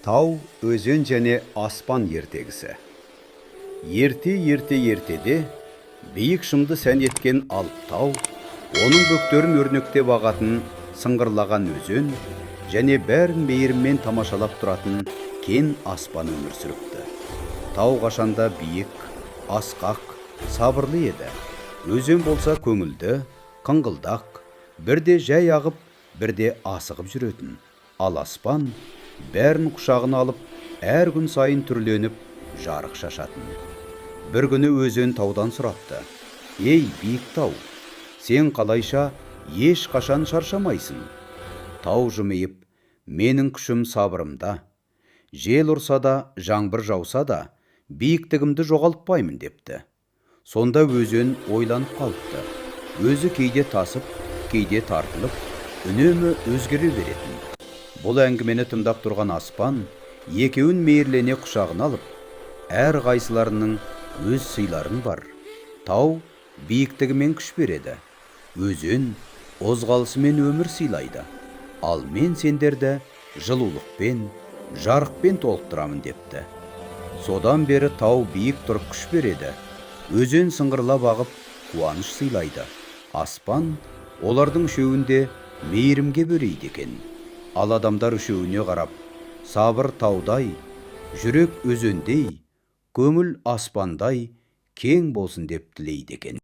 Тау, өзен және аспан ертегісі. Ерте-ерте ертеде биік шымды сән еткен алып тау, оның бөктерін өрнектеп ағатын сыңғырлаған өзен және бәрін мейіріммен тамашалап тұратын кен аспан өмір сүріпті. Тау қашанда биік, асқақ, сабырлы еді. Өзен болса көңілді, қыңғылдақ, бірде жай ағып, бірде асығып жүретін. Ал аспан бәрін құшағына алып, әр күн сайын түрленіп, жарық шашатын. Бір күні өзен таудан сұрапты: «Ей, биік тау, сен қалайша ешқашан шаршамайсың?» Тау жымиып: «Менің күшім сабырымда. Жел ұрса да, жаңбыр жауса да, биіктігімді жоғалтпаймын», – депті. Сонда өзен ойланып қалыпты. Өзі кейде тасып, кейде тартылып, үнемі өзгере беретін. Бұл әңгімені тыңдап тұрған аспан екеуін мейірлене құшағына алып: «Әр қайсыларының өз сыйларың бар. Тау биіктігімен күш береді, өзен қозғалысымен өмір сыйлайды, ал мен сендерді жылулықпен, жарықпен толықтырамын», – депті. Содан бері тау биік тұрып күш береді, өзен сыңғырлап ағып қуаныш сыйлайды, аспан олардың үшеуін де мейірімге бөлейді екен. Ал адамдар үшеуіне қарап: «Сабыр таудай, жүрек өзендей, көңіл аспандай кең болсын», – деп тілейді екен.